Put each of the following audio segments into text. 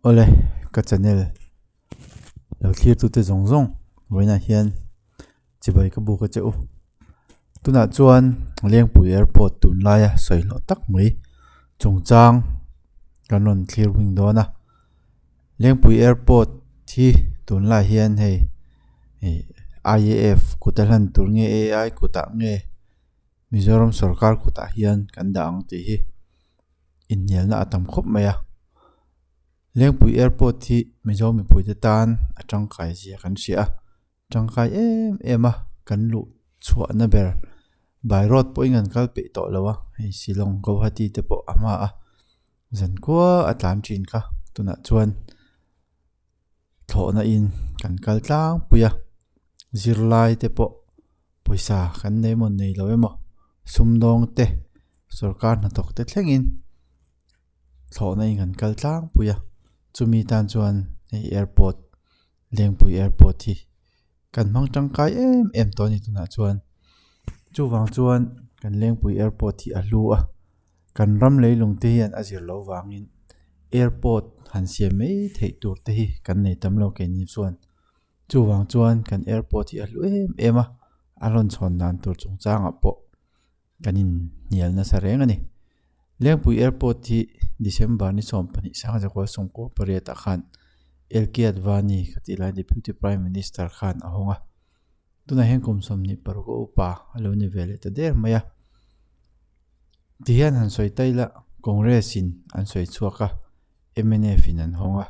Awle ka channel lo thlir tute zawng zawng vawiinah hian chibai ka buk a che u. Tunah chuan Lengpui airport tunlaia sawi hlawh tak mai chungchang kan rawn thlir bing dawn a. Lengpui airport hi tunlai hian hei ih I_A_F kut a hlan tur nge A_I kutah nge Mizoram sorkar kutah hian kan dah ang tih hi inhnialna a tam khawp mai a. Lengpui airport hi Mizo mipuite tan a tangkai zia kan hria a tangkai em em a kan luh chhuahna ber by road pawhin kan kal peih tawh lo a hei Shillong Guwahati te pawh a hma a zankhua a tlan thin kha tunah chuan thlawhna in kan kal tlangpui a zirlai te pawh pawisa kan nei emaw nei lo emaw sumdawng te sorkar hnathawk te thlengin thlawhna in kan kal tlangpui a chumi tan chuan hei airport Lengpui airport hi kan hmang tangkai em em tawh a ni tunah chuan chuvang chuan kan Lengpui airport hi a hlu a kan ram leilung te hian a zir loh vangin airport han siam mai theih tur te hi kan nei tam lo keini chuan chuvang chuan kan airport hi a hlu em em a a rawn chhawn dan tur chungchangah pawh kan inhnial nasa reng a ni. Lengpui Airport hi December ni 12 sangzakua sawmkua pariat ah khan LK Advani ka tih lai Deputy Prime Minister khan a hawng a. Tunah hian kum 26 a upa a lo ni ve leh ta der mai a. Tihian han sawi ta ila Congress in an sawi chhuak a, mnf in an hawng a.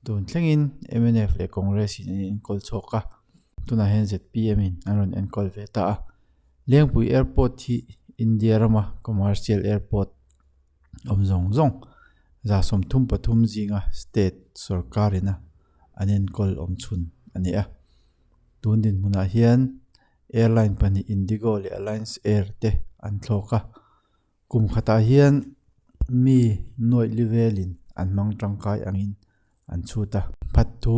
Tun thlengin mnf leh Congress in an enkawl chhuak a, tunah hian zpm in an rawn enkawl ve ta a. Lengpui Airport hi India rama commercial airport awm zawng zawng 33 zinga state sorkar ina an enkawl awm chhun a ni a. Tun dinhmunah hian airline pahnih Indigo leh Alliance Air te an thlawk a. Kum khatah hian mi nuaih li velin an hmang tangkai angin an chhut a. Phat thu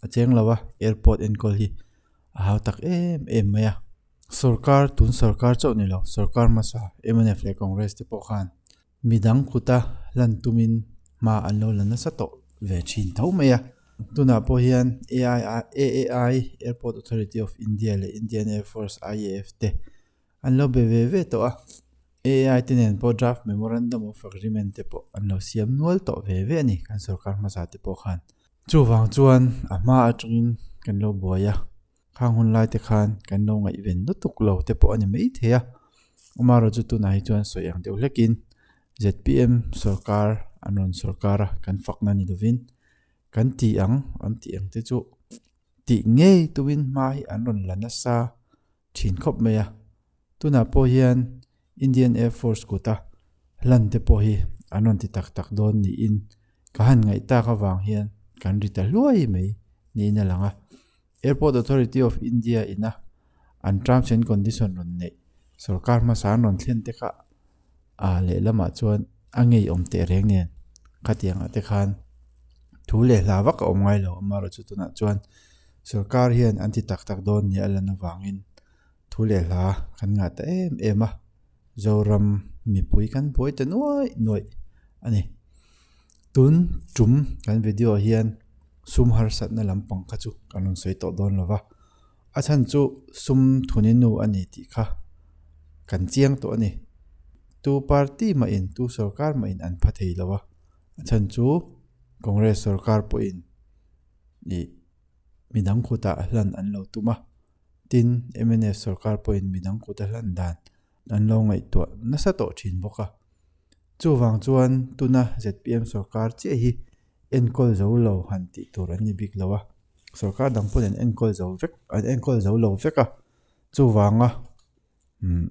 a cheng lo a, airport enkawl hi a hau tak em em mai a. Sorkar tun sorkar chauh ni lo, sorkar hmasa mnf leh Congress te pawh khan midang kuta hlan tumin hma an lo la nasa tawh ve thin tho mai a. Tunah pawh hian AAI, Airport Authority of India leh Indian Air Force, IAF, te an lo be ve ve tawh a. AAI te nen pawh draft memorandum of agreement te pawh an lo siam nual tawh ve ve a ni kan sorkar hmasa te pawh khan. Chuvang chuan a hma atangin kan lo buai a. Khang hun lai te khan kan lo ngaihven lutuk lo te pawh a ni mai thei a, amaherawh chu tunah hi chuan sawi ang deuh hlekin zpm sorkar an rawn sorkar a kan fakna ni lovin kan ti ang an tih ang te chu tih ngei tumin hma hi an rawn la nasa thin khawp mai a, tunah pawh hian Indian Air Force kuta hlan te pawh hi an rawn ti tak tak dawn niin ka han ngaih tak avang hian kan ri ta hluai mai niin a lang a. Airport Authority of India ina an terms and condition rawn neih sorkar hmasa an rawn thlen te kha a lehlamah chuan a ngeiawm teh reng nen khatiangah te khan thu leh hla vak a awm ngai lo amaherawh chu tunah chuan sorkar hian an ti tak tak dawn nia a lan avangin thu leh hla kan ngah ta em em a Zoram mipui kan buai ta nuaih nuaih a ni. Tun tum kan video ah hian sum harsatna lampang kha chu kan rawn sawi tawh dawn lo va, a chhan chu sum thuni nu a ni tih kha kan chiang tawh a ni. Tu party mahin tu sorkar mahin an pha thei lo a, a chhan chu Congress sorkar pawhin ih midang kutah hlan an lo tum a, tin mnf sorkar pawhin midang kuta hlan dan an lo ngaihtuah nasa tawh thin bawk a. Chuvang chuan tuna zpm sorkar chiah hi enkawl zo lo han tih tur an ni bik lo a, sorkar dang pawhin an enkawl zo vek an enkawl zo lo vek a, chuvanga umm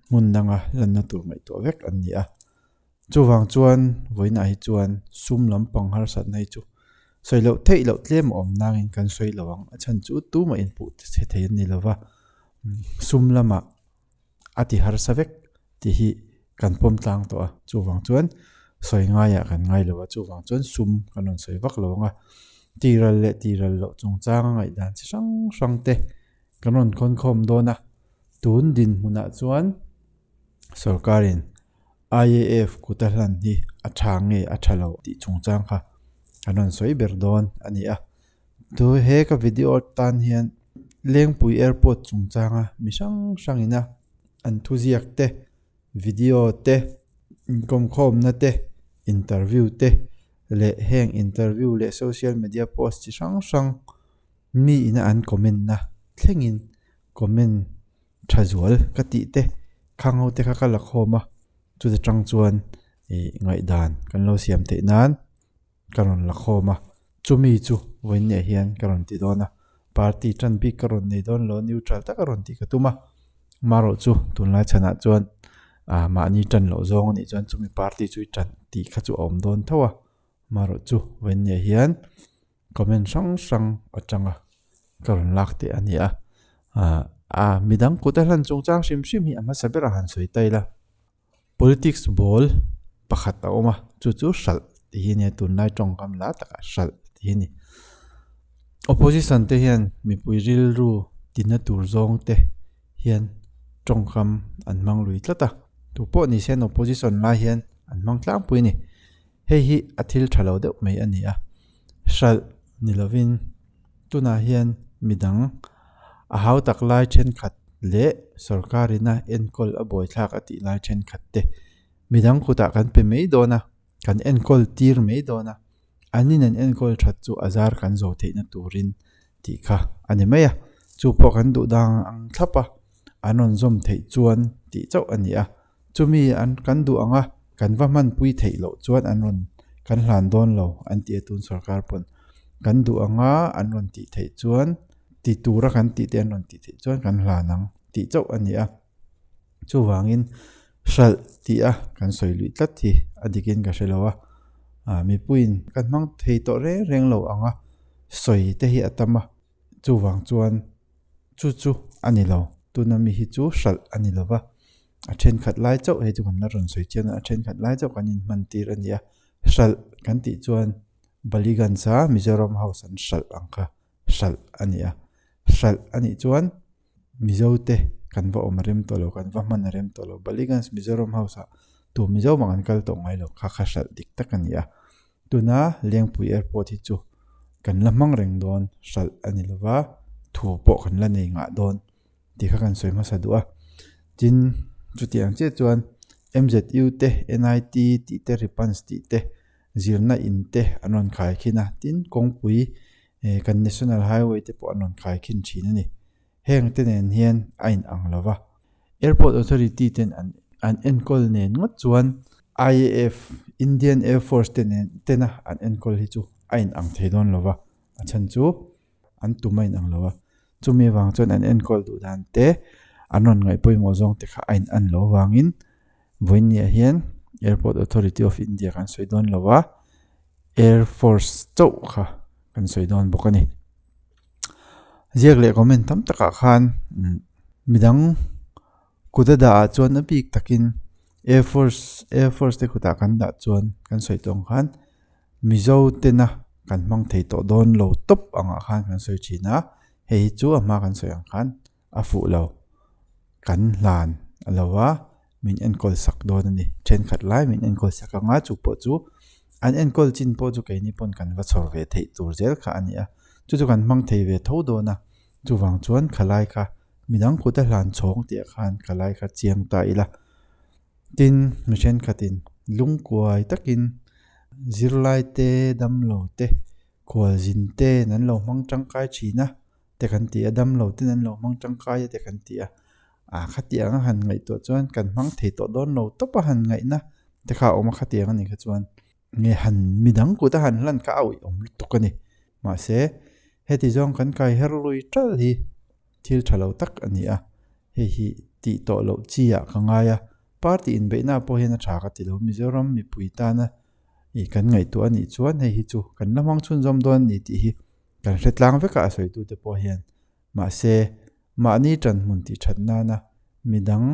hmun danga lanna tur ngaihtuah vek an ni a. Chuvang chuan vawiinah hi chuan sum lampang harsatna hi chu sawi loh theih loh tlem a awm nangin kan sawi lo ang, a chhan chu tumah inpuh chhe thei an ni lo va, sum lamah. a ti harsa vek tih hi kan pawm tlang tawh a chuvang chuan sawi ngaiah kan ngai lo a chuvang chuan sum kan rawn sawi vak lo ang a tiral leh tiral loh chungchang a ngaihdan chi hrang hrang te kan rawn khawn khawm dawn a tun dinhmunah chuan sorkarin I_A_F kuta hlan hi a tha nge a tha lo tih chungchang kha. kan rawn sawi ber dawn a ni a. Tu he ka video tan hian Lengpui Airport chungchanga mi hrang hrang ina an thuziak te, video te, inkawmkhawmna te, interview te leh heng interview leh social media post chi hrang hrang mi ina an comment na thlengin comment tha zual ka tih te khang ho te kha ka la khawm a chuta tang chuan ih ngaihdan kan lo siam theih nan ka rawn la khawm a chumi chu vawiinniah hian ka rawn ti dawn a party tan bik ka rawn nei dawn lo neutral taka rawn tih ka tum a marawh chu tunlai chhanah chuan ah mahni tan loh zawng anih chuan chumi party chu i tan tih kha chu a awm dawn tho a marawh chu vawiinniah hian comment hrang hrang atanga ka rawn lak teh a ni a ah ah midang kut a hlan chungchang hrim hrim hi a hmasa ber a han sawi ta ila. Politics ball pakhat a awm a chu chu hralh tih hi a nia tunlai tawngkam la takah hralh tih hi a ni. Opposition te hian mipui rilru tina tur zawng te hian tawngkam an hmang lui tlat a tupawh ni se an opposition lai hian an hmang tlangpui a ni. Hei hi a thil tha lo deuh mai a ni a hralh ni lovin tunah hian midang a hau tak lai thenkhat leh sorkar ina enkawl a buaithlak a tih lai thenkhat te midang kutah kan pe mai dawn a kan enkawl tir mai dawn a an in an enkawl that chu a zar kan zawh theihna turin tih kha a ni mai a chu pawh kan duh dang ang thlap a an rawn zawm theih chuan tih chauh a ni a. Chumi an kan duh ang a, kan va hmanpui theih loh chuan an rawn kan hlan dawn lo an ti a tun sorkar pawn. Kan duh ang a, an rawn tih theih chuan ti tura kan tih te an rawn tih theih chuan kan hlan ang tih chauh a ni a. Chuvangin hralh tih a kan sawi luih tlat hi a dikin ka hre lo a, ah mipuiin kan hmang thei tawh reng reng lo ang a, sawi te hi a tam a. Chuvang chuan chu chu a ni lo, tuna mi hi chu hralh a ni lo va, a thenkhat lai chauh hei chu kan la rawn sawi chian a, a thenkhat lai chauh kan inhman tir a ni a, hralh kan tih chuan Ballygunge a Mizoram House an hralh ang kha hralh a ni a, hralh a nih chuan Mizo te kan va awm a rem tawh lo, kan va hman a rem tawh lo, Ballygunge Mizoram House ah tu Mizo mah kan kal tawh ngai lo kha kha hralh dik tak a ni a. Tuna Lengpui Airport hi chu kan la hmang reng dawn hralh a ni lova, thu pawh kan la nei ngah dawn tih kha kan sawi hmasa duh a. Tin, chutiang chiah chuan M_Z_U te, N_I_T tih te, Ripans tih te, zirna in te an rawn khai khin a. Tin, kawngpui kan National Highway te pawh an rawn khai khin thin a ni. Heng te nen hian a in ang lo va. Airport Authority ten an an enkawl nen ngawt chuan IAF, Indian Air Force te nen tena an enkawl hi chu a in ang thei dawn lo va. A chhan chu an tum a in ang lo va. Chumi avang chuan an enkawl duh dan te an rawn ngaih pawimawh zawng te kha a in an lo vangin vawiinniah hian Airport Authority of India kan sawi dawn lo va, Air Force chauh kha kan sawi dawn bawk a ni. Ziak leh comment tam takah khan midang kut a dah ah chuan a bik takin air force air force te kutah kan dah chuan kan sawi tawh ang khan mizo tena kan hmang thei tawh dawn lo tawp angah khan kan sawi thin a hei hi chu a hma kan sawi ang khan. a fuh lo kan hlan a lo a min enkawl sak dawn a ni thenkhat lai min enkawl sak ang a chu pawh chu an enkawl chin pawh chu keini pawn kan va chhawr ve theih tur zel kha a ni a chu chu kan hmang thei ve tho dawn a chuvang chuan khalai kha midang kut a hlan chhawng tih ah khan khalai kha chiang ta ila tin mi thenkhatin lungkuai takin zirlai te damlo te khualzin te an lo hmang tangkai thin a. te kan ti a damlo ten an lo hmang tangkai a te kan ti a ah khatiang a han ngaihtuah chuan kan hmang thei tawh dawn lo tawp a han ngaihna te kha a awm a khatiang a nih kha chuan nge han midang kut a han hlan kha a awih awm lutuk a ni mahse heti zawng kan kai her lui ṭalh hi thil ṭha lo tak a ni a hei hi tih tawh loh chi ah ka ngai a party inbeihna pawh hian a ṭha ka ti lo Mizoram mipui tana ih kan ngaihtuah a nih chuan hei hi chu kan la hmang chhunzawm dawn a ni tih hi. Kan hre tlang vek a a sawitute pawh hian mahse mahni tanhmun tih that nana midang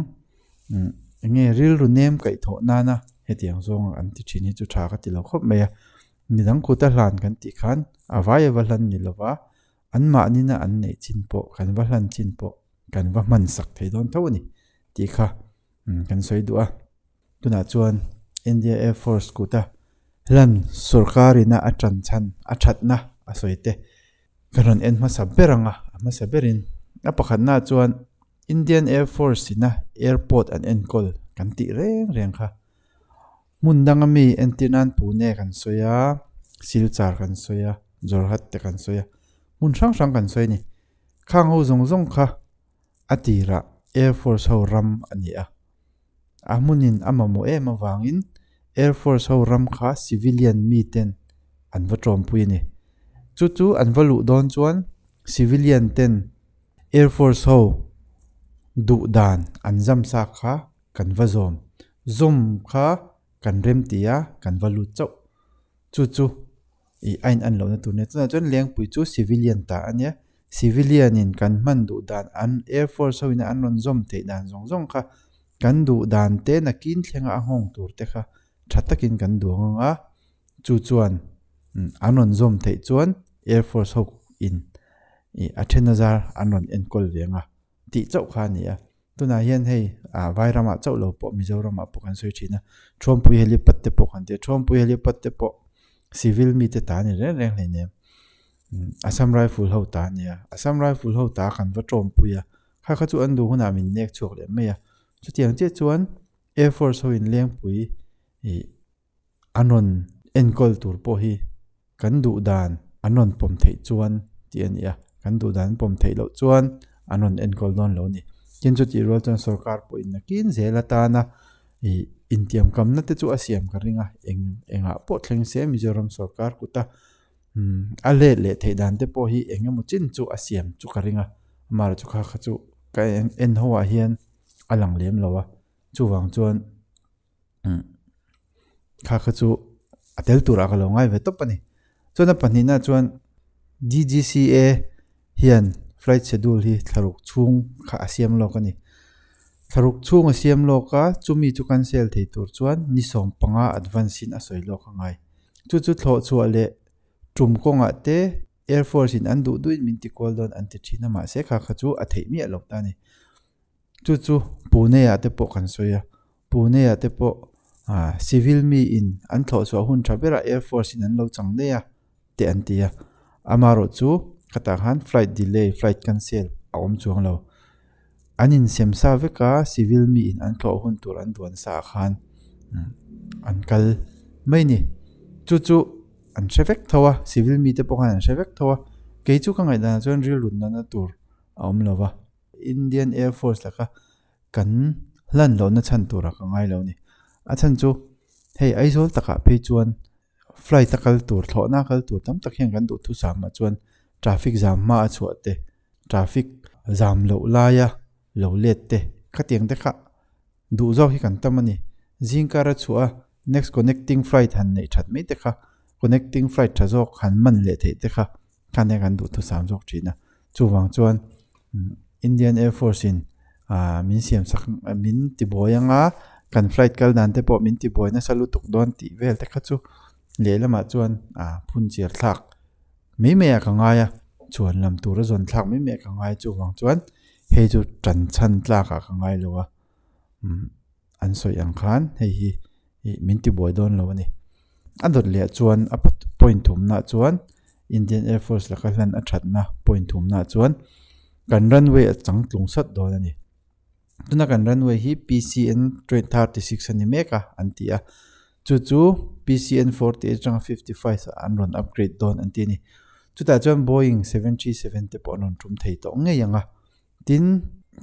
eng nge rilru nem kaih thawh nana hetiang zawnga an ti thin hi chu tha ka ti lo khawp mai a midang kuta hlan kan tih khan a vai a va hlan ni lova an mahnina an neih chin pawh kan va hlan chin pawh kan va hman sak thei dawn tho a ni tih kha kan sawi duh a. Tunah chuan India Air Force kuta Hlan sorkar ina a tan chhan a thatna a sawi te ka rawn en hmasa ber ang a, a hmasa berin a pakhatna chuan Indian Air Force ina airport an enkawl kan tih reng reng kha. Hmun danga mi entir nan Pune kan sawi a, Silchar kan sawi a, Jorhat te kan sawi a, hmun hrang hrang kan sawi a ni. Khang ho zawng zawng kha a tirah Air Force ho ram a ni a. A hmunin a mamawh em avangin Air Force ho ram kha civilian miten an va tawmpui a ni. Chu chu an va luh dawn chuan civilian ten Air Force ho duh dan an zam sa kha kan va zawm. Zawm kha kan rem ti a, kan va lut chauh. Chu chu ih a in an lohna tur nia. Chutah chuan Lengpui chu civilian ta a nia. Civilian in kan hman duh dan an Air Force ho in an rawn zawm theih dan zawng zawng kha kan duh dan te nakin thlenga a nghawng tur te kha tha takin kan duang ang a. Chu chuan an rawn zawm theih chuan Air Force ho in ih a then azar an rawn enkawl ve ang a tih chauh kha a ni a. Tunah hian hei ah Vairamah chauh lo pawh Mizoramah pawh kan sawi thin a, Thuampui helipad te pawh kan ti a, Thuampui helipad te pawh civil mite ta a ni reng reng hleinem. Assam Rifle ho ta a ni a, Assam Rifle ho ta kan va tawmpui a, kha kha chu an duh hunah min nek chhuak leh mai a. Chutiang chiah chuan Air Force ho in Lengpui ih an rawn enkawl tur pawh hi kan duh dan an rawn pawm theih chuan tih a ni a, kan duh dan an pawm theih loh chuan an rawn enkawl dawn lo a ni. Tin chutih rual chuan sorkar pawhin nakin zel atana ih intiamkamna te chu a siam ka ring a, eng engah pawh thleng se Mizoram sorkar kuta umm a let leh theih dan te pawh hi eng emaw chin chu a siam chu ka ring a, amaherawhchu kha kha chu ka en ho ah hian a lang lem lo a, chuvang chuan. Kha kha chu a tel turah ka lo ngai ve tawp a ni. Chuan a pahnihna chuan D_G_C_A hian flight schedule hi thlaruk chhung kha a siam lawk a ni. Thlaruk chhung a siam lawk a, chumi chu cancel thei tur chuan ni 15 advance in a sawi lawk a ngai. Chu chu thlawh chhuah leh tum kawngah te Air Force in an duh duhin min ti kual dawn an ti thin a, mahse kha kha chu a theih miah loh ta a ni. Chu chu Pune ah te pawh kan sawi a, Pune ah te pawh ah civil mi in an thlawh chhuah hun tha berah Air Force in an lo chang daih a te an ti a, amaherawh chu khatah khan flight delay flight cancel a awm chuang lo. An insem sa vek a civil mi in an thlawh hun tur an duan sa ah khan an kal mai a ni. Chu chu an hre vek tho a civil mi te pawh khan an hre vek tho a, kei chu ka ngaihdan ah chuan rilru nana tur a awm lo va. Indian Air Force laka kan hlan lohna chhan turah ka ngai lo a ni. A chhan chu hei Aizawl takah phei chuan flight a kal tur thlawhna a kal tur tam tak hian kan duhthusam ah chuan traffic zam hma a chhuah te traffic zam loh laia lo let te khatiang te kha duh zawk hi kan tam a ni. Zingkar a chhuah a next connecting flight han neih that mai te kha connecting flight tha zawk han man leh theih te kha khan hian kan duhthusam zawk thin a. Chuvang chuan Indian Air Force in ah min siam sak min ti buai anga kan flight kal dan te pawh min ti buai nasa lutuk dawn tih vel te kha chu lehlamah chuan ah phun chiar thlak mai mai ah ka ngai a chhuan lam tur a zawn thlak mai mai ah ka ngai chuvang chuan hei chu tan chhan tlak ah ka ngai lo a umm. An sawi ang khan hei hi ih min ti buai dawn lo a ni. A dawt leh chuan a point thumna chuan Indian Air Force laka hlan a thatna point thumna chuan kan runway a changtlung sat dawn a ni. Tuna kan runway hi P_C_N 36 a ni mek a an ti a, chu chu P_C_N 40 atanga 55 ah an rawn upgrade dawn an ti a ni. Chutah chuan Boeing 737 te pawh an rawn tum thei tawh ngei ang a. Tin,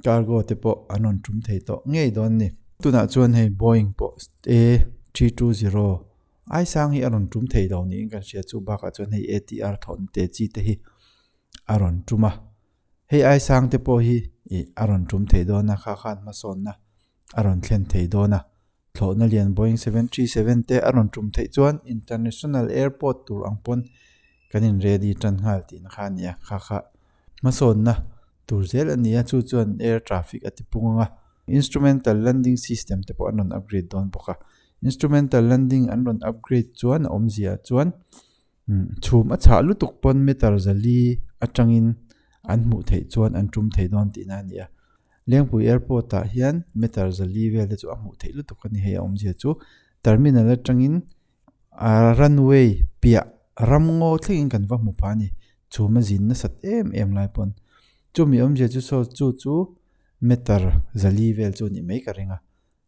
cargo te pawh an rawn tum thei tawh ngei dawn a ni. Tunah chuan hei Boeing pawh A 320 ai sang hi a rawn tum thei lo niin kan hria chu bakah chuan hei ATR thawn te chi te hi a rawn tum a. Hei ai sang te pawh hi ih a rawn tum thei dawn a kha khan hmasawnna a rawn thlen thei dawn a. Thlawhna lian Boeing 737 te a rawn tum theih chuan International Airport tur ang pawn kan in ready tan nghal tihna kha a ni a, kha kha hmasawnna tur zel a ni a, chu chuan air traffic a ti pung ang a. Instrumental landing system te pawh an rawn upgrade dawn bawk a, instrumental landing an rawn upgrade chuan a awmzia chuan Chhum a chhah lutuk pawn meter zali atangin an hmuh theih chuan an tum thei dawn tihna a ni a. Lengpui airport ah hian meter zali vel te chu a hmuh theih lutuk a ni hei a awmzia chu terminal atangin A runway piah ramngaw thlengin kan va hmu phah a ni. Chhum a zin nasat em em lai pawn. Chumi awmzia chu saw chu chu meter zali vel chu a nih mai ka ring a.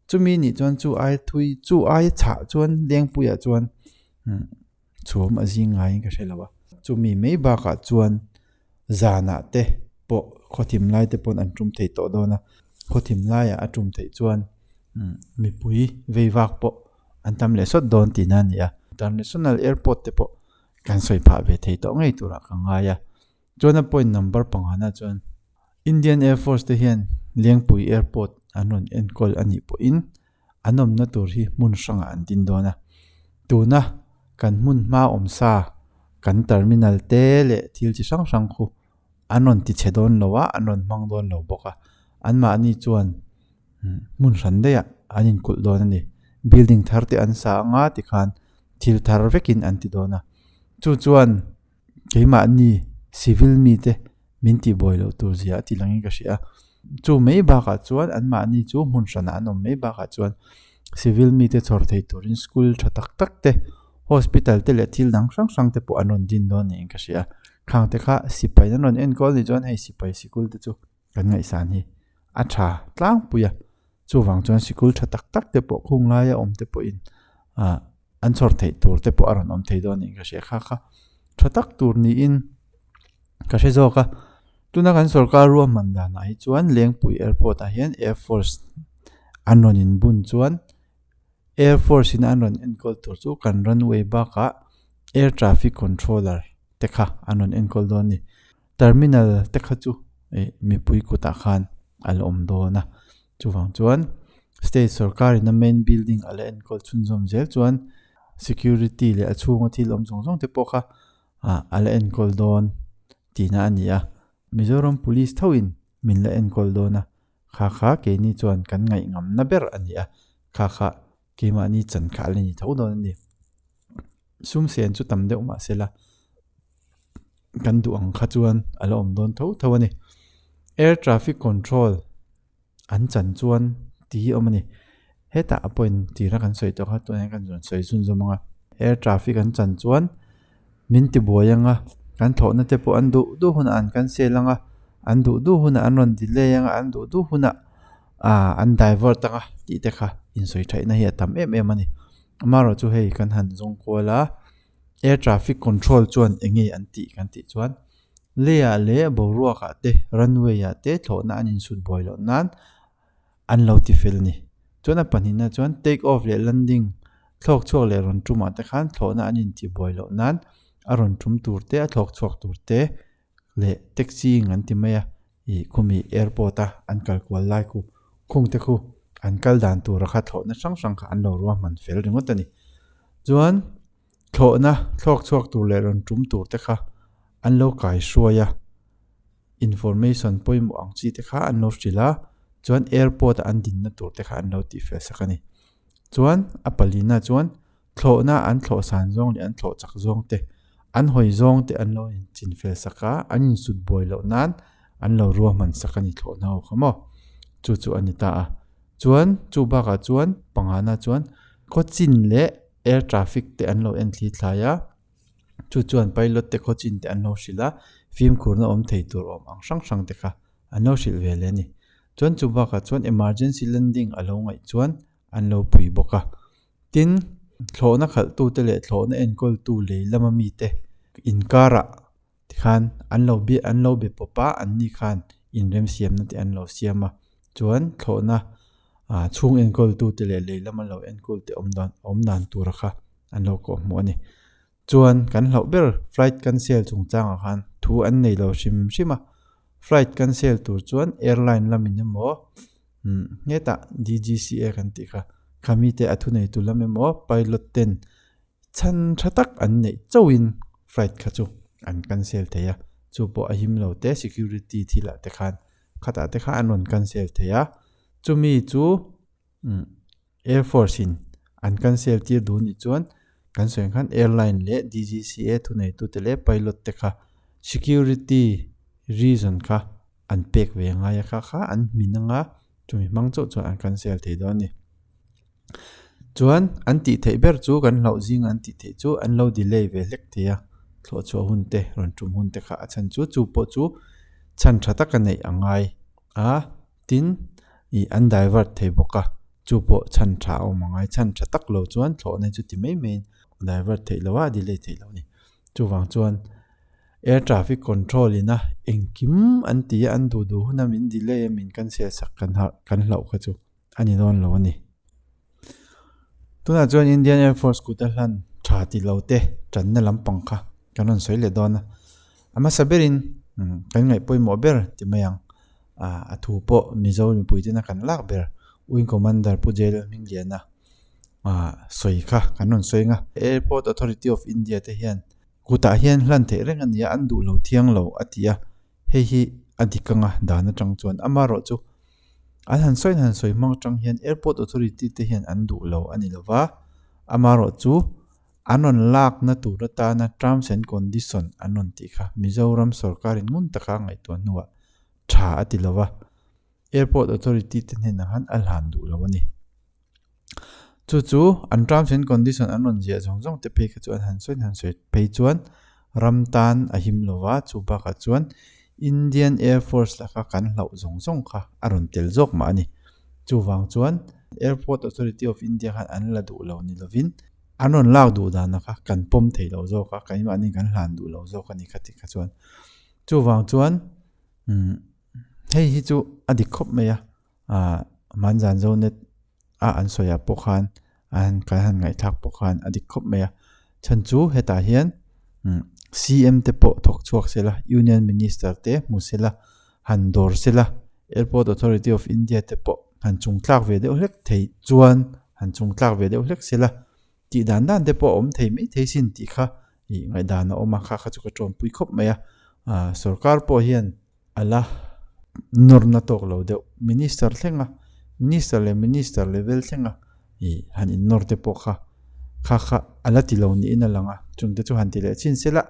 Chumi nih chuan chu ai thui chu ai chhah chuan lengpuiah chuan chhum a zing ngaiin ka hre lo a. Chumi mai bakah chuan zanah te pawh khawthim lai te pawn an tum thei tawh dawn a. Khawthim laiah a tum theih chuan mipui vei vak pawh an tam leh sawt dawn tihna a ni a. International airport te pawh kan sawi phah ve thei tawh ngei turah ka ngai a. Chuan a point number pangana chuan Indian Air Force te hian Lengpui airport an rawn enkawl a nih pawhin an awmna tur hi hmun hrangah an din dawn a. Tuna kan hmun hma awm sa kan terminal te leh thil chi hrang hrang khu an rawn ti chhe dawn lo a, an rawn hmang dawn lo bawk a. Anmahni chuan hmun hran daih ah an inkulh dawn a ni. Building thar te an sa anga tikhan thil thar vekin an ti dawn a. Chu chuan keimahni civil mite min tihbuai loh tur zia a ti langin ka hria a. Chu mai bakah chuan anmahni chu hmun hranah an awm mai bakah chuan civil mite chhawr thei turin school tha tak tak te hospital te leh thil dang hrang hrang te pawh an rawn din dawn niin ka hria a. Khang te kha sipai an rawn enkawl anih chuan hei sipai sikul te chu kan ngaihsan hi a tha tlangpui a. Chuvang chuan sikul tha tak tak te pawh khung laia awm te pawhin ah an chhawr theih tur te pawh a rawn awm thei dawn niin ka hria kha kha tha tak tur niin ka hre zawk a. Tuna kan sorkar ruahman danah hi chuan Lengpui airport ah hian air force an rawn inbun chuan air force in an rawn enkawl tur chu kan runway bakah air traffic controller te kha an rawn enkawl dawn a ni. Terminal te kha chu ih mipui kutah khan a la awm dawn a chuvang chuan state sorkar in a main building a la enkawl chhunzawm zel chuan security leh a chhunga thil awm zawng zawng te pawh kha ah a la enkawl dawn tihna a ni a Mizoram police tho in min la enkawl dawn a kha kha keini chuan kan ngaih ngamna ber a ni a kha kha keimahni chan kha a la ni tho dawn a ni sum sen chu tam deuh mahse la. Kan duh ang kha chuan a la awm dawn tho tho a ni. Air traffic control an chan chuan tih hi a awm a ni. Hetah a point tira kan sawi tawh kha tunah hian kan rawn sawi zun zawm ang a. Air traffic an chan chuan min ti buai ang a, kan thlawhna te pawh an duh duh hunah an cancel ang a, an duh duh hunah an rawn delay ang a, an duh duh hunah ah an divert ang a tih te kha insawi theihna hi a tam em em a ni. Amaherawhchu hei kan han zawng kual a. Air traffic control chuan eng nge an tih kan tih chuan lei ah leh boruak ah te runway ah te thlawhna an insut buai loh nan an lo ti fel a ni. Chuan a pahnihna chuan take off leh landing thlawk chhuak leh rawn tum ah te khan thlawhna an intih buai loh nan a rawn tum tur te a thlawk chhuak tur te leh taxi in an ti mai a ih khumi airport a an kal kual lai khu khung te khu an kal dan tura kha thlawhna hrang hrang kha an lo ruahman fel ringawt a ni chuan thlawhna thlawk chhuak tur leh rawn tum tur te kha an lo kai hruai a information pawimawh ang chi te kha an lo hrilh a chuan airport a an dinna tur te kha an lo tih fel sak a ni chuan a palina chuan. Thlawhna an thlawh san zawng leh an thlawh chak zawng te, an hawi zawng te an lo inchin fel sak a, an insut buai loh nan an lo ruahman sak a ni thlawhna ho kha maw. Chu chu a ni ta a. Chuan chu bakah chuan pangana chuan khawchin leh air traffic te an lo en thli thlai a, chu chuan pilot te khawchin te an lo hrilh a, fimkhurna awm thei tur awm ang hrang hrang te kha an lo hrilh ve leh a ni. Chuan chu bakah chuan emergency landing a lo ngaih chuan an lo pui bawk a. Tin, thlawhna khalhtute leh thlawhna enkawltu lei lama mite inkarah tikhan an lo bi an lo be pawp a, anni khan inremsiamna te an lo siam a. Chuan thlawhna ah chhung enkawltute leh lei lama lo enkawlte awm dan awm dan tura kha an lo kawhhmuh a ni. Chuan kan hlauh ber flight cancel chungchangah khan thu an nei lo hrim hrim a, flight cancel tur chuan airline lamin emaw umm hetah D_G_C_A kan tih kha khami te a thuneitu lam emaw pilot ten chhan tha tak an neih chauhin flight kha chu an cancel thei a, chu pawh a him lo te security thil ah te khan khatah te khan an rawn cancel thei a, chumi chu umm. Air Force in an cancel tir duh nih chuan kan sawi ang khan airline leh D_G_C_A thuneitute leh pilot te kha security reason kha an pek ve angai a kha kha an hmin anga chumi hmang chauh chuan an cancel thei dawn a ni. Chuan an tih theih ber chu kan hlauh zinga an tih theih chu an lo delay ve hlek thei a, thlawh chhuah hun te, rawn tum hun te kha a chhan chu chu pawh chu chhan tha taka neih a ngai a, tin ih an divert thei bawk a, chu pawh chhan tha a awm a ngai, chhan tha tak lo chuan thlawhna chu ti mai maiin divert theih loh a, a delay theih loh a ni. Chuvang chuan air traffic control ina engkim an ti a, an duh duh huna min delay a min cancel sak kan harh kan hlauh kha chu. a ni dawn lo a ni. Tunah chuan Indian Air Force kut a hlan tha ti lo te tanna lampang kha kan rawn sawi leh dawn a. A hmasa berin kan ngaih pawimawh ber ti mai ang. A thu pawh Mizo mipui tena kan lak ber Wing Commander Pu Jail Hmingliana sawi kha kan rawn sawi ang a. Airport Authority of India te hian kutah hian hlan theih reng a ni a, an duh lo thiang lo a ti a. Hei hi a dik anga dan atang chuan amaherawh chu an han sawi han sawi hmang atang hian airport authority te hian an duh lo a ni lova, amaherawh chu an rawn lakna tur atana terms and condition an rawn tih kha Mizoram sorkarin ngun taka ngaihtuah hnuah tha a ti lova, airport authority te hnenah khan a hlan duh lo a ni. Chu chu an terms and condition an rawn ziah zawng zawng te phei kha chu an han sawi han sawi phei chuan ram tan a him lo va, chu bakah chuan Indian Air Force laka kan hlauh zawng zawng kha a rawn tel zawk mah a ni. Chuvang chuan Airport Authority of India khan an la duh lo ni lovin an rawn lak duh dana kha kan pawm thei lo zawk a, keimahni kan hlan duh lo zawk a ni kha tih kha chuan. Chuvang chuan umm hei hi chu a dik khawp mai a. ah hmanzan zonet a an sawi ah pawh khan an kan han ngaihthlak pawh khan a dik khawp mai a chhan chu hetah hian umm C M te pawh thawk chhuak se la union minister te hmu se la han dawr se la airport authority of India te pawh han chung tlak ve deuh hlek thei chuan han chung tlak ve deuh hlek se la tih dan dan te pawh a awm thei mai thei sin tih kha ih ngaihdan a awm a kha kha chu ka tawmpui khawp mai a ah sorkar pawh hian. A la nawrna tawk lo deuh. Minister thlenga, Minister leh Minister level thlenga ih han innawr te pawh kha kha kha a la ti lo niin a lang a, chungte chu han ti leh chin se la.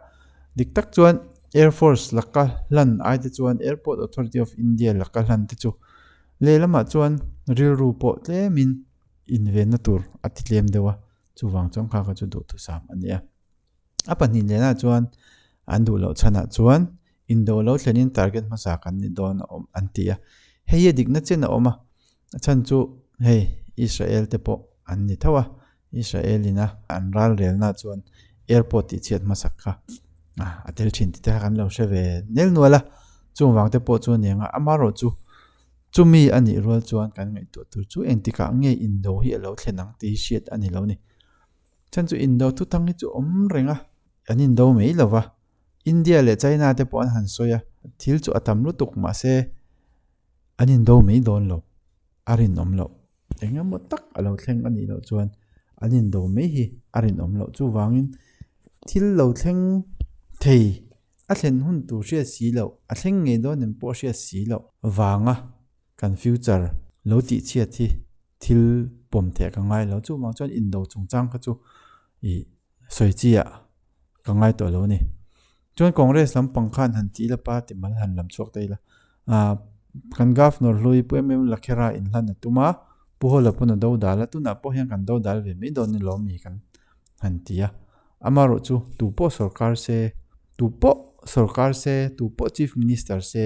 Dik tak chuan Air Force laka hlan ai te chuan Airport Authority of India laka hlan te chu lehlamah chuan rilru pawh tlemin invenna tur a ti tlem deuh a, chuvang chuan kha kha chu duhthusam a ni a. A pahnih lehna chuan an duh loh chhanah chuan indo lo thlenin target hmasa kan ni dawn a awm an ti a. Hei hi a dikna chen a awm a, a chhan chu hei Israel te pawh an ni tho a, Israel ina an ral relna chuan airport tih chhiat hmasak kha a tel thin tih te kha kan lo hre ve nel nual a, chung vang te pawh chu a ni ang a, amaherawh chu chumi a nih rual chuan kan ngaihtuah tur chu engtikah nge indo hi a lo thlen ang tih hi hriat a ni lo ni. Chhan chu indo thuthang hi chu awm reng a, an indo mai lo va. India leh China te pawh an han sawi a, thil chu a tam lutuk mahse an indo mai dawn lo, a rinawm loh. Eng emaw tak a lo thleng a nih loh chuan an indo mai hi a rinawm loh. Chuvangin thil lo thleng thei a thlen hun tur hriat si loh, a thleng ngei dawn em pawh hriat si loh vanga kan future lo tihchhiat hi thil pawm theih ka ngai lo. Chuvang chuan indo chungchang kha chu ih sawi chi ah ka ngai tawh lo a ni. Chuan Congress lampang khan han tih ila party mal han lam chhuak ta ila. Ah kan Governor hlui Pu em em Lakhera inhlan a tum a, Pu Hawla pawn a do dal a, tunah pawh hian kan do dal ve mai dawn ni lawm mi kan han ti a. Amaherawh chu tu pawh sorkar se, tu pawh sorkar se, tu pawh Chief Minister se,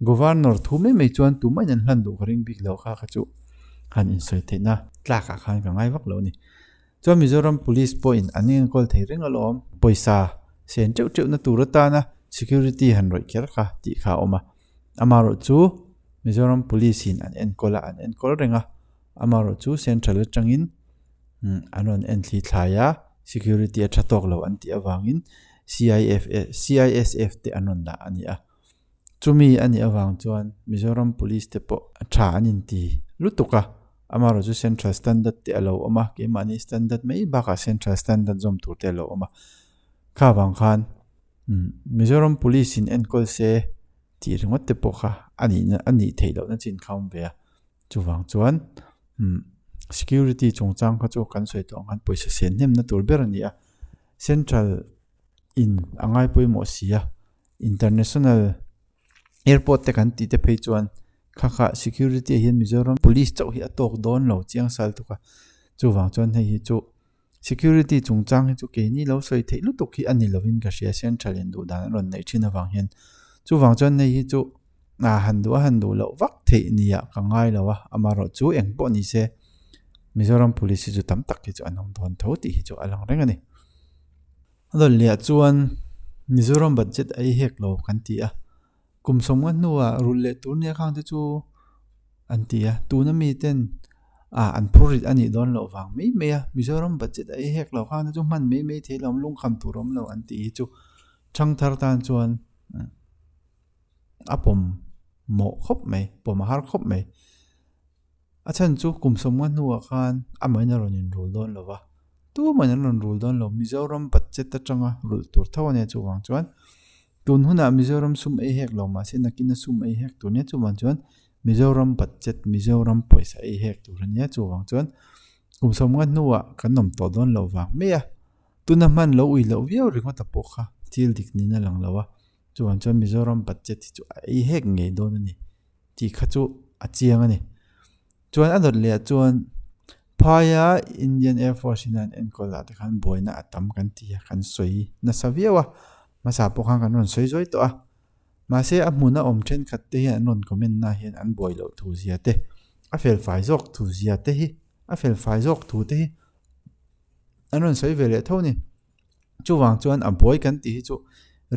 Governor thu mai mai chuan tumah in an hlan duh ka ring bik lo kha kha chu han insawi theihna tlakah khan ka ngai vak lo a ni. Chuan Mizoram Police pawhin an enkawl thei reng alawm, pawisa sen teuh teuh na tur atana security han rawih kher kha tih kha a awm a. Amaherawh chu Mizoram Police in an enkawl a, an enkawl reng a, amaherawh chu Central atangin an rawn en thli thlai a, security a tha tawk lo an tih avangin CISF te an rawn dah a ni a. Chumi a nih avang chuan Mizoram Police te pawh tha an inti lutuk a, amaherawh chu Central Standard te a lo awm a, keimahni Standard mai bakah Central Standard zawm tur te a lo awm a, kha vang khan Mizoram Police in enkawl se tih ringawt te pawh kha a nihna a nih theih lohna chin kha a awm ve a, chuvang chuan Security chungchang kha chu kan sawi tawh ang khan pawisa sen hnemna tur ber a ni a, Central in a ngai pawimawh si a. International airport te kan tih te phei chuan kha kha security ah hian Mizoram police chauh hi a tawk dawn lo chiang sal tuk a. Chuvang chuan hei hi chu security chungchang hi chu keini lo sawi theih lutuk hi a ni lovin ka hria central in duh dan an rawn neih thin avang hian. Chuvang chuan hei hi chu a han duh a han duh loh vak theih nia ka ngai lo a, amaherawh chu eng pawh ni se Mizoram Police hi chu tam tak hi chu an awm dawn tho tih hi chu a lang reng a ni. A dawn leh chuan Mizoram budget a i hek lo kan ti a, kum sawmnga hnuah rulh leh tur nia khang te chu an ti a, tuna mi ten ah an phur rit a nih dawn loh vang mai mai a, Mizoram budget a i hek lo khang te chu hman mai mai thei lo lungkham tur awm lo an tih hi chu thangthar tan chuan a pawm mawh khawp mai, pawm a har khawp mai. A chhan chu kum sawmnga hnuah khan amahin a rawn inrul dawn lo va, tumahin an rawn rul dawn lo. Mizoram budget atanga rulh tur tho a nia chuvang chuan tun hunah Mizoram sum ei hek lo mahse nakina sum ei hek tur nia chuvang chuan Mizoram budget Mizoram pawisa ei hek tur a nia chuvang chuan kum sawmnga hnuah kan awm tawh dawn lo vang mai a, tuna hman lo ui loh viau ringawt a pawh kha thil dik niin a lang lo a. Chuvang chuan Mizoram budget hi chu a ei hek ngei dawn a ni tih kha chu a chiang a ni. Chuan a dawt leh ah chuan phaia Indian Air Force in an enkawl ah te khan buaina a tam kan ti a, kan sawi nasa viau a, hmasa pawh khan kan rawn sawi zuai tawh a. Mahse a hmuna awm thenkhat te hian an rawn comment na hian an buai loh thu zia te, a fel fai zawk thu zia te hi, a fel fai zawk thu te hi an rawn sawi ve leh tho a ni. Chuvang chuan a buai kan tih hi chu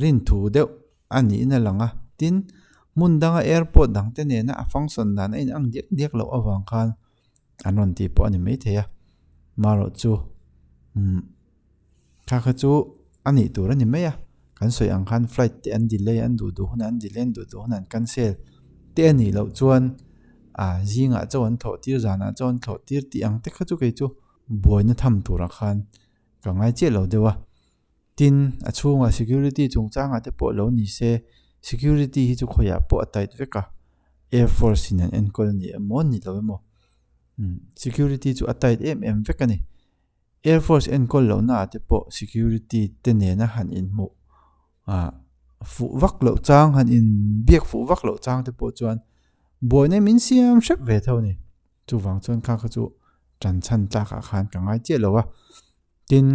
rin thu deuh a niin a lang a, tin hmun danga airport dang te nena a function dan a inang diak diak loh avang khan an rawn tih pawh a ni maithei a, marawh chu umm kha kha chu a nih tur a ni mai a, kan sawi ang khan flight te an delay an duh duh hunah an delay an duh duh hunah an cancel te a nih loh chuan ah zingah chaw an thawh tir zanah chaw an thlawh tir tih ang te kha chu kei chu buaina tham turah khan. Ka ngai chiah lo deuh a. Tin, a chhungah security chungchangah te pawh lo ni se, security hi chu khawiah pawh a tight vek a, Air Force in an enkawl a ni emaw ni lo emaw umm security chu a tight em em vek a ni. Air Force enkawl lohna ah te pawh security te nena han inhmuh ah fuh vak loh chang han in biak fuh vak loh chang te pawh chuan buaina min siam hrep ve tho a ni. Chuvang chuan kha kha chu tan chhan tlakah khan ka ngai chiah lo a. Tin,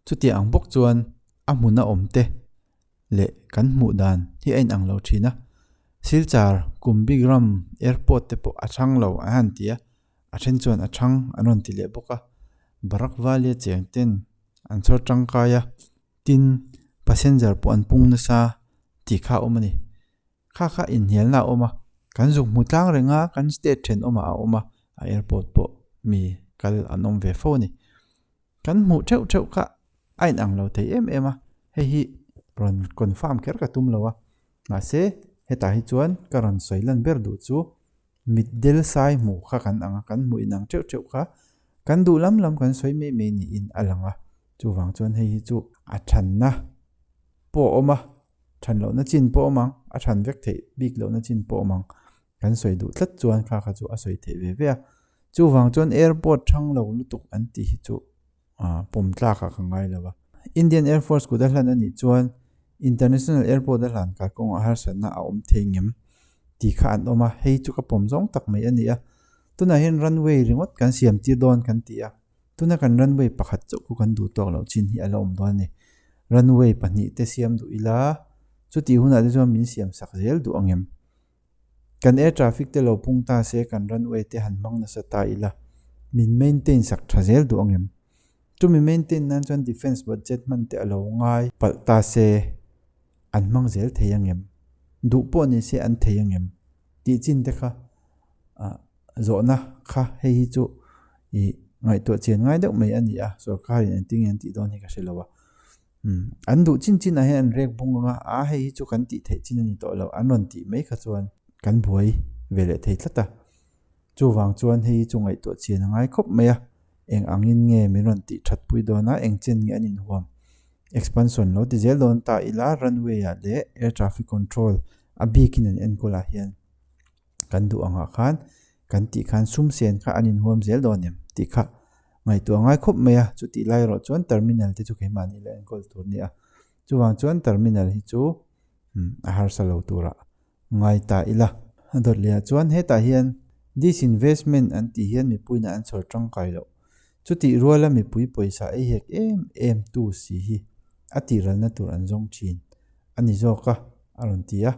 chutiang ang bawk chuan a hmuna awm te leh kan hmuh dan hi a inang lo thin a. Silchar Kumbigram Airport te pawh a thang lo an han ti a, a then chuan a thang an rawn ti leh bawk a. Barak Valley a cheng ten an chhawr tangkai a, tin passenger pawh an pung nasa tih kha a awm a ni. Kha kha inhnialna a awm a, kan zuk hmu tlang reng a, kan state thenawmah a awm a, a airport pawh mi kal an awm ve fo a ni. Kan hmuh theuh theuh kha a inang lo thei em em a, hei hi rawn confirm kher ka tum lo a, mahse hetah hi chuan ka rawn sawi lan ber duh chu mitdel sai hmuh kha kan ang a, kan hmuh inang theuh theuh kha kan duh lam lam kan sawi mai mai niin a lang a, chuvang chuan hei hi chu a thanna pawh a awm a. Than lohna chin pawh awm ang, a than vek theih bik lohna chin pawh awm ang. Kan sawi duh tlat chuan kha kha chu a sawi theih ve ve a. Chuvang chuan airport thang lo lutuk an tih hi chu pawm tlakah ka ngai lo a. Indian Air Force kut a hlan a nih chuan International Airport a hlan kai kawngah harsatna a awm thei ngem tih kha an awm a, hei chu ka pawm zawng tak mai a ni a. Tunah hian runway ringawt kan siam tir dawn kan ti a. Tuna kan runway pakhat chauh khu kan duh tawk loh chin hi a la awm dawn a ni. Runway pahnih te siam duh ila, chutih hunah te chuan min siam sak zel duh ang em? Kan air traffic te lo pung ta se kan runway te han hmang nasa ta ila, min maintain sak tha zel duh ang em? Chumi maintain nan chuan defence budget hman te a lo ngai palh ta se an hmang zel thei ang em? Duh pawh ni se an thei ang em? Tih chin te kha ah zawhna kha hei hi chu ih ngaihtuah chian ngai deuh mai a ni a, sorkarin engtin nge an tih dawn hi ka hre lo a. Umm an duh chin chin ah hian an rek bung ang a, a hei hi chu kan tih theih chin a ni tawh lo an rawn tih mai kha chuan kan buai ve leh thei tlat a. Chuvang chuan hei hi chu ngaihtuah chian a ngai khawp mai a, eng angin nge min rawn tih that pui dawn a, eng chen nge an inhuam expansion lo ti zel dawn ta ila runway ah leh air traffic control a bikin an enkawl ah hian kan duh angah khan kan tih khan sum sen kha an inhuam zel dawn em tih kha ngaihtuah ngai khawp mai a, chutih lai erawh chuan terminal te chu keimahni la enkawl tur a ni a, chuvang chuan terminal hi chu a harsa lo turah ngai ta ila. A dawt leh ah chuan hetah hian disinvestment an tih hian mipuiin an chhawr tangkai loh. Chutih ruala mipui pawisa ei hek em em tu si hi a tihralna tur an zawng thin a ni zawk a, a rawn ti a.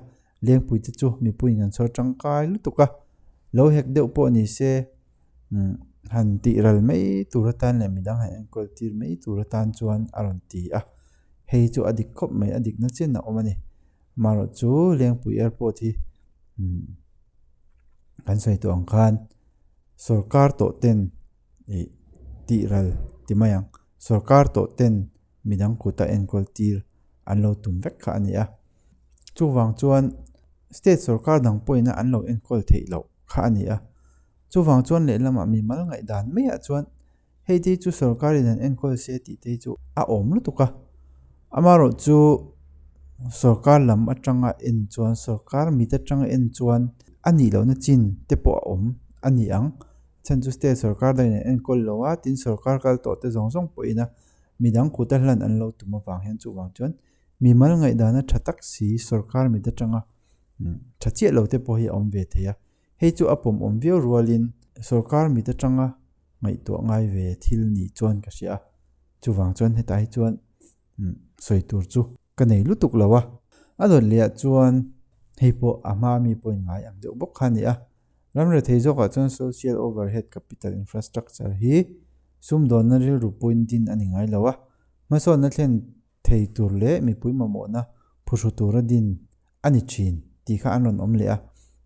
Lengpuite chu mipuiin an chhawr tangkai lutuk a, lo hek deuh pawh ni se han tihral mai tur atan leh midang han enkawl tir mai tur atan chuan a rawn ti a. Hei chu a dik khawp mai, a dikna chen a awm a ni. Amaherawh chu Lengpui Airport hi kan sawi tawh ang khan sorkar tawh ten ih tihral ti mai ang sorkar tawh ten midang kuta enkawl tir an lo tum vek kha a ni a. Chuvang chuan state sorkar dang pawhin an lo enkawl theih loh kha a ni a. Chuvang chuan lehlamah mimal ngaihdan maiah chuan Hei te chu sorkarin an enkawl se tih te chu a awm lutuk a. Amaherawh chu sorkar lam atanga en chuan sorkar mit atanga en chuan a nih lohna chin te pawh a awm a ni ang. Chhan chu state sorkar dangin an enkawl lo a, tin sorkar kal tawh te zawng zawng pawhin a midang kuta hlan an lo tum avang hian chuvang chuan mimal ngaihdana tha tak si sorkar mit atanga tha chiah lo te pawh hi a awm ve thei a. Hei chu a pawmawm viau rualin sorkar mit atanga ngaihtuah ngai ve thil nih chuan ka hria a, chuvang chuan hetah hi chuan sawi tur chu ka nei lutuk lo a. A dawt leh ah chuan hei pawh a hma mi pawhin ngai ang deuh bawk kha a ni a, ram rethei zawkah chuan social overhead capital infrastructure hi sumdawnna rilru pawhin din a ni ngai lo a, hmasawnna thlen thei tur leh mipui mamawhna phuhru tura din a ni thin tih kha an rawn awm leh a.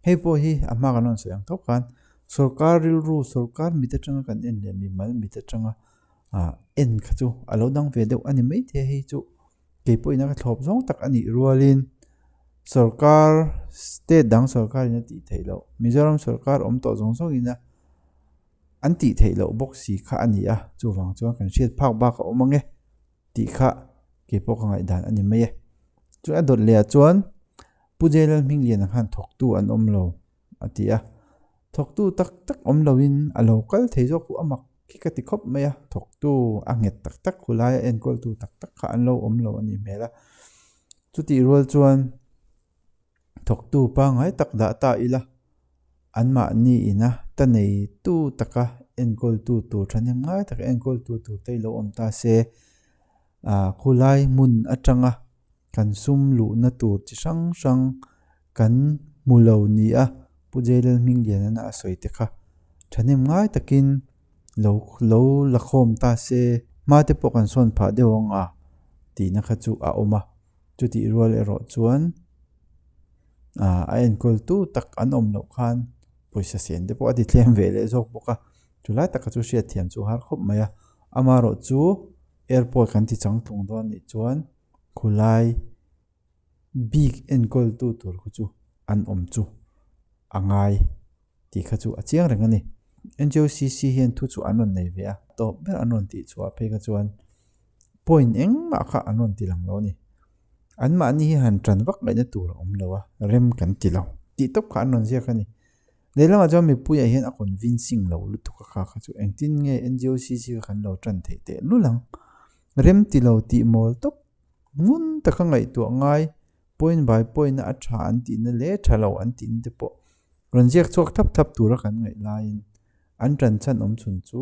Hei pawh hi a hma kan rawn sawi ang tho khan sorkar rilru, sorkar mit atanga kan en leh mimal mit atanga ah en kha chu a lo dang ve deuh a ni maithei a, hei chu kei pawhin a ka thlawp zawng tak a nih rualin sorkar state dang sorkarin a tih theih loh Mizoram sorkar awm tawh zawng zawngin a an tih theih loh bawk si kha a ni a, chuvang chuan kan hriat phak bak a awm ang e. tih kha kei pawh ka ngaihdan a ni mai e. Chuan a dawt leh ah chuan Pu Jailal Hmingliana khan thawktu an awm lo a ti a, thawktu tak tak awm loin a lo kal thei zawk hu a mak khi ka ti khawp mai a, thawktu a nghet tak tak hu laia enkawltu tak tak kha an lo awm lo a nih hmel a. Chutih rual chuan Thawktu pangngai tak dah ta ila, anmahni ina ta neitu taka enkawltu tur thahnem ngai taka enkawltu tur te ilo awm ta se, ah khulai hmun atanga kan sum luhna tur chi hrang hrang kan hmu lo ni a, Pu Jailal Hminglianana a sawi te kha thahnem ngai takin lo lo la khawm ta se, hma te pawh kan sawn phah deuh ang a tihna kha chu a awm a. Chutih rual erawh chuan ah a enkawl tu tak an awm loh khan pawisa sen te pawh a ti thleng ve leh zawk bawk a, chulai taka chu hriatthiam chu a har khawp mai a, amaherawh chu airport kan ti changtlung dawn anih chuan khulai bik enkawl tu tur khu chu an awm chu a ngai. tih kha chu a chiang reng a ni. NGOCC hian thu chu an rawn nei ve a, tawp ber an rawn tih chhuah phei kha chuan point engmah kha an rawn ti lang lo a ni. Anmahni hi han tan vak ngaihna tur a awm lo a, rem kan ti lo tih tawp kha an rawn ziak a ni. Lehlamah chuan mipuiah hian a convincing lo lutuk a kha kha chu engtin nge NGOCC kha kan lo tan theih teh lul ang. Rem ti lo tih mawl tawp ngun taka ngaihtuah ngai point by point a tha an tihna leh tha lo an tihna te pawh Rawn ziak chhuak thap thap tura kan ngaih laiin an tanchhan awm chhun chu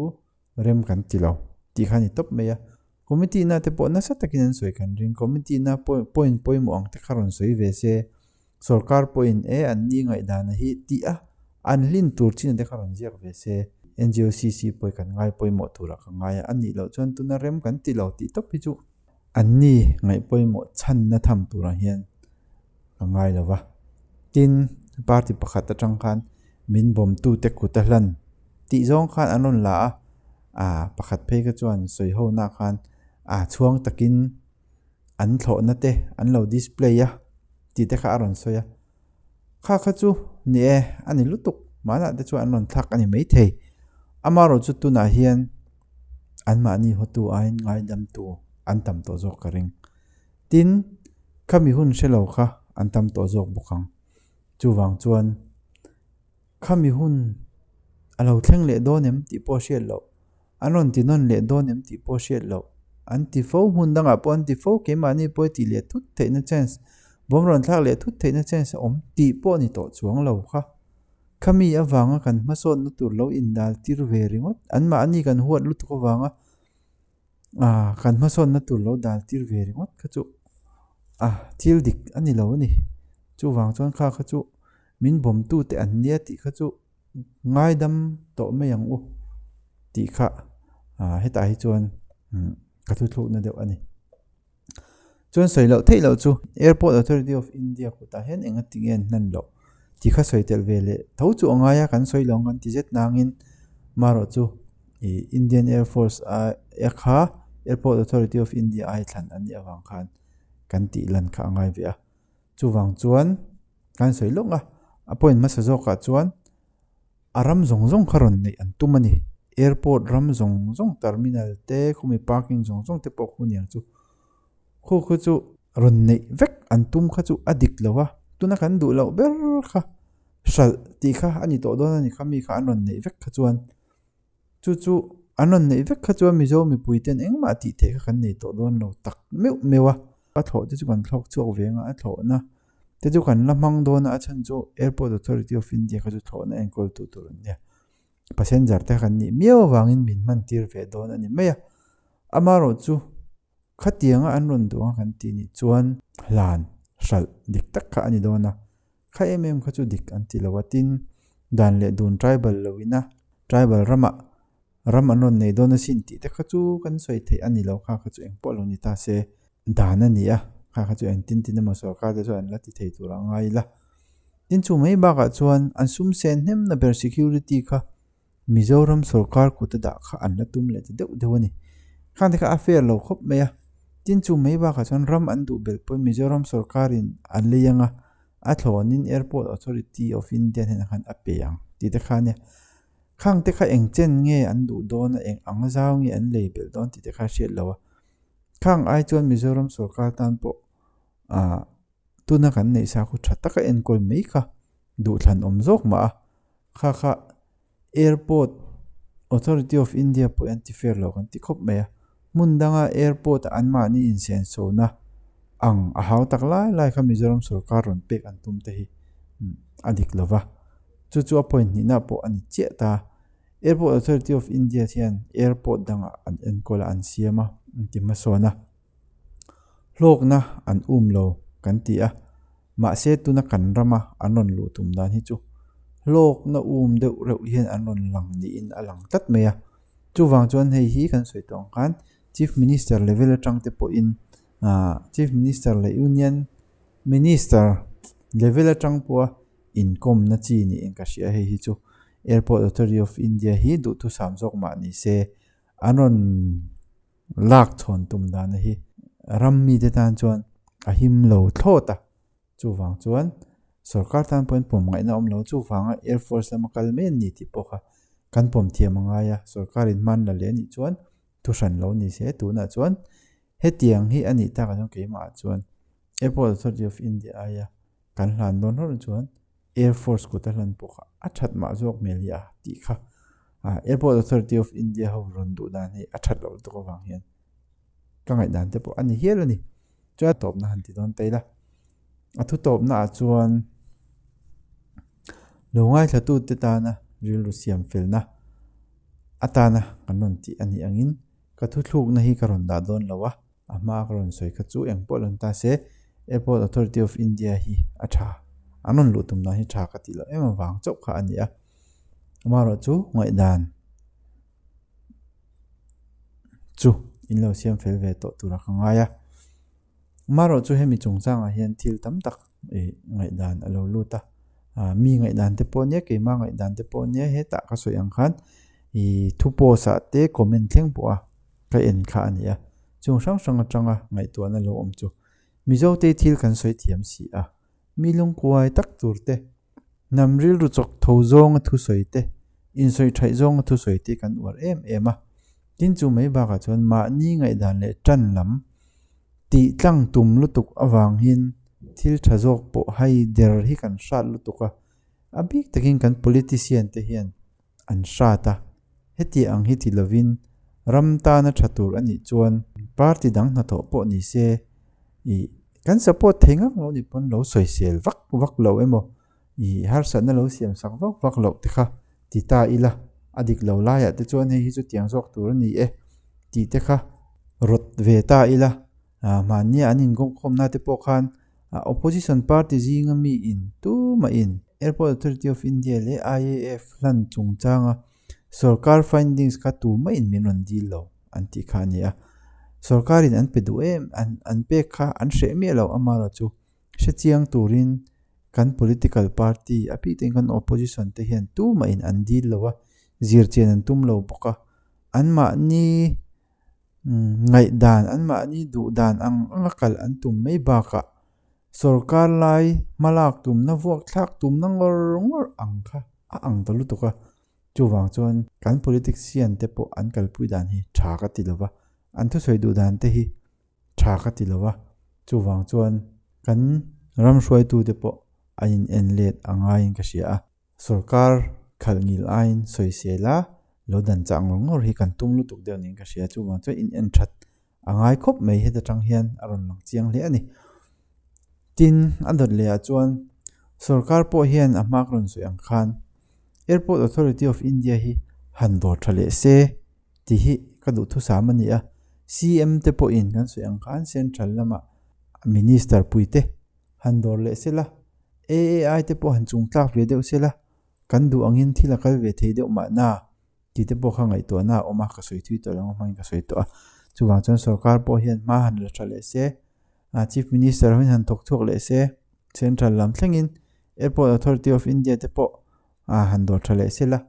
rem kan ti lo tih kha a ni tawp mai a. Committee na te pawh nasa takin an sawi kan ring. Committee na point pawimawh ang te kha rawn sawi ve se, sorkar pawhin e an ni ngaihdana hi tih a an hlin tur chin te kha rawn ziak ve se, NGOCC pawh hi kan ngai pawimawh turah ka ngai a, a nih loh chuan tuna rem kan ti lo tih tawp hi chu an ni ngaih pawimawh chhanna tham turah hian ka ngai lo va. Tin, party pakhat atang khan min bawmtute kut a hlan tih zawng khan an rawn la a, ah pakhat phei kha chuan sawi ho na khan ah chhuang takin an thlawhna te an lo display a tih te kha a rawn sawi a. Kha kha chu ni e, a ni lutuk mahna te chuan an rawn thlak a ni maithei. Amaherawh chu tunah hian anmahni hawtu aiin ngaidamtu an tam tawh zawk ka ring. Tin, khami hun hre lo kha an tam tawh zawk bawk ang. Chuvang chuan khami hun a lo thleng leh dawn em tih pawh hriat loh, an rawn ti nawn leh dawn em tih pawh hriat loh, an ti fo, hmun dangah pawh an ti fo, keimahni pawh i tih leh thut theihna chance, bawm rawn thlak leh thut theihna chance a awm tih pawh ni tawh chuang lo kha. Khami avanga kan hmasawnna tur lo indal tir ve ringawt, anmahni kan huat lutuk avanga kan hmasawnna tur lo dal tir ve ringawt kha chu a thil dik a ni lo a ni. Chuvang chuan kha kha chu min bawmtute an nia tih kha chu ngaidam tawh mai ang u tih kha hetah hi chuan ka thuthlukna deuh a ni. Chuan sawi loh theih loh chu Airport Authority of India kutah hian eng a ti nge an hlan loh tih kha sawi tel ve leh tho chu a ngai a, kan sawi lo ang kan ti zet nangin marawh chu ih Indian Air Force a kha Airport Authority of India ai thlan an nih avang khan kan tih lan kha a ngai ve a. Chuvang chuan kan sawi lawk a, a point hmasa zawkah chuan a ram zawng zawng kha rawn neih an tum a ni. Airport ram zawng zawng terminal te khumi parking zawng zawng te pawh khu niang chu khu khu chu rawn neih vek an tum kha chu a dik lo a, tuna kan duh loh ber kha hralh tih kha a ni tawh dawn a ni kha mi kha an rawn neih vek kha chuan Chu chu an rawn neih vek kha chuan Mizo mipui ten engmah tih theih kha kan nei tawh dawn lo tak meuh meuh a. A thlawh te chu kan thlawk chhuak ve anga a thlawhna te chu kan la hmang dawn a, a chhan chu Airport Authority of India kha chu thlawhna enkawl tu tur an nia. Passenger te kha kan nih miau avangin min hman tir ve dawn a ni mai a. Amaherawh chu khatianga an rawn duh anga kan tih nih chuan hlan hralh dik tak kha a ni dawn a. Kha em em kha chu dik an ti lo a, tin dan leh dun tribal lo ina tribal ramah ram an rawn nei dawn asin tih te kha chu kan sawi theih a ni lo, kha kha chu eng pawh lo ni ta se dan a ni a, kha kha chu engtin tin emaw sorkar te chuan an la ti thei tur a ngai ila. Tin chu mai bakah chuan an sum sen hnemna ber security kha Mizoram sorkar kut a dah kha an la tum leh ta deuh deuh a ni. Khang te kha a fair lo khawp mai a. Tin chu mai bakah chuan ram an duh belh pawhin Mizoram sorkarin a lei anga a thlawnin Airport Authority of India hnenah khan a pe ang tih te kha a nia. Khang te kha eng chen nge an duh dawn a, eng ang zau nge an lei belh dawn tih te kha a hriat lo a. Khang ai chuan Mizoram sorkar tan pawh ah tuna kan neih sa khu tha taka enkawl mai kha duhthlan awm zawk mah a. Kha kha Airport Authority of India pawh hi an ti fair lo kan ti khawp mai a. Hmun danga airport a anmahni insenchhona ang a hau tak lai lai kha Mizoram sorkar rawn pek an tum te hi a dik lo va. Chu chu a point hnihna pawh a ni chiah ta. Airport Authority of India hian airport dangah an enkawl a an siam a, an ti hmasawn a. Hlawkna an um lo kan ti a, mahse tuna kan rama an rawn luh tum dan hi chu hlawkna um deuh reuh hian an rawn lang niin a lang tlat mai a. Chuvang chuan hei hi kan sawi tawh ang khan Chief Minister level atang te pawhin ah Chief Minister leh Union Minister level atang pawha inkawmna chi niin ka hria hei hi chu Airport Authority of India hi duhthusam zawk mah ni se an rawn Lak chhawn tum dana hi ram mite tan chuan a him lo thlawt a, chuvang chuan sorkar tan pawhin pawm ngaihna awm lo, chuvanga Air Force lama kal mai an ni tih pawh kha kan pawm thiam a ngai a, sorkarin hman la leh a nih chuan thu hran lo ni se, tunah chuan hetiang hi a nih takah chuan keimahah chuan Airport Authority of India aia kan hlan dawn hlawm chuan Air Force kut a hlan pawh kha a that mah zawk hmel hi a tih kha Airport Authority of India ho rawn duh dan hi a that loh lutuk avang hian ka ngaihdan te pawh a ni hial a ni. Chuan tawpna han ti dawn ta ila. A thu tawpna ah chuan lo ngaithla tute tana rilru siam felna atana kan rawn tih a nih angin ka thuthlukna hi ka rawn dah dawn lo a. A hma ka rawn sawi kha chu eng pawh lo ni ta se, Airport Authority of India hi a tha. An rawn luh tum dan hi tha ka tih loh em avang chauh kha a ni a. Amaherawh chu ngaihdan chu in lo siam fel ve tawh tura ka ngai a. Amaherawh chu hemi chungchangah hian thil tam tak ih ngaihdan a lo lut a. Mi ngaihdan te pawh nia, keimah ngaihdan te pawh nia hetah ka sawi ang khan ih thu post ah te comment thleng pawh a. Ka en kha a ni a, chung hrang hrang atanga ngaihtuahna lo awm chu Mizote thil kan sawi thiam si a, mi lungkuai tak tur te, hnam rilru chawk tho zawnga thusawi te, insawi thaih zawnga thusawi te kan uar em em a. Tin chu mai bakah chuan mahni ngaihdan leh tan lam tih tlang tum lutuk avangin thil tha zawk pawh hai der hi kan hrat lutuk a, a bik takin kan politician te hian an hrat a, heti ang hi ti lovin ram tana tha tur a nih chuan party dang hnathawh pawh ni se ih kan support thei ngak lo nih pawn lo sawisel vak vak lo emaw I harsatna lo siam sak vak vak loh te kha ti ta ila, a dik lo laiah te chuan hei hi chu tiang zawk tur a ni e tih te kha rawt ve ta ila. Hmannia an inkawmkhawmna te pawh khan opposition party zinga mi in tumahin Airport Authority of India leh IAF hlan chungchanga sorkar findings kha tumahin min rawn dil lo an tih kha a ni a. Sorkarin an pe duh em an pek kha an hreh miah lo amaherawhchu Hre chiang turin kan political party a bik takin kan opposition te hian tumahin an dil lo a, zir chian an tum lo bawk a. Anmahni ngaihdan, anmahni duh dan ang anga kal an tum mai bakah sorkar lai hmalak tumna, vuak thlak tumna ngawr ngawr ang kha a ang ta lutuk a. Chuvang chuan kan politician te pawh an kalpui dan hi tha ka ti lo va, an thusawi duh dan te hi tha ka ti lo a, chuvang chuan kan ram hruaitute pawh an in en let a ngaiin ka hria a, sorkar khalh ngil aiin sawisel a lo dan chah ngawr ngawr hi kan tum lutuk deuh niin ka hria, chuvang chuan in en that a ngai khawp mai heta tang hian a rawn lang chiang hle a ni. Tin, a dawt leh ah chuan sorkar pawh hian a hma ka rawn sawi ang khan Airport Authority of India hi han dawr tha leh se Tih hi ka duhthusam a ni a, CM te pawhin kan sawi ang khan Central lama Minister puite han dawr leh se la, AAI te pawh han chungtlak ve deuh se la, kan duh angin thil a kal ve thei deuh mahna tih te pawh kha ngaihtuahna a awm a, ka sawi thui tawh lo ang hmangin ka sawi tawh a. Chuvang chuan sorkar pawh hian hma han la tha leh se, Chief Minister hoin han thawk chhuak leh se, Central lam thlengin Airport Authority of India te pawh han dawr tha leh se la,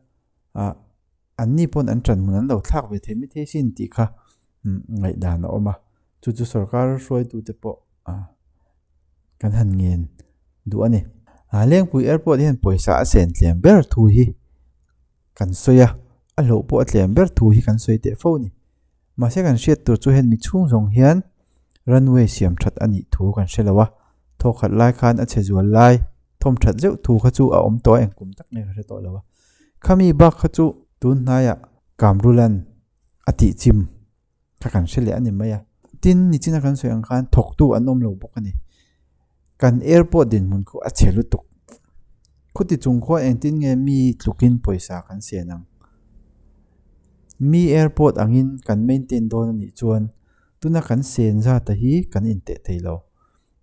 Anni pawn an ṭan hmun an lo thlak ve thei maithei sin tih kha ngaihdan a awm a, chu chu sorkar hruaitute pawh kan han ngen duh a ni. Lengpui Airport hian pawisa a sen tlem ber thu hi kan sawi a, a hlauh pawh a tlem ber thu hi kan sawi teh fo a ni. Mahse kan hriat tur chu hemi chhung zawng hian runway siam that a nih thu kan hre lo a, thawkhat lai khan a chhe zual lai thawm that zeuh thu kha chu a awm tawh a, engkum tak nge ka hre tawh lo a. Khami bak kha chu tun hnaiah Kamrulan a tih chim kha kan hre leh a ni mai a. Tin, nichina kan sawi ang khan thawktu an awm lo bawk a ni. Kan airport dinhmun khu a chhe lutuk. Khuti chung khuan engtin nge mi tlukin pawisa kan sian ang? Mi airport angin kan maintain dawn a nih chuan tuna kan sen zata hi kan inteh thei lo.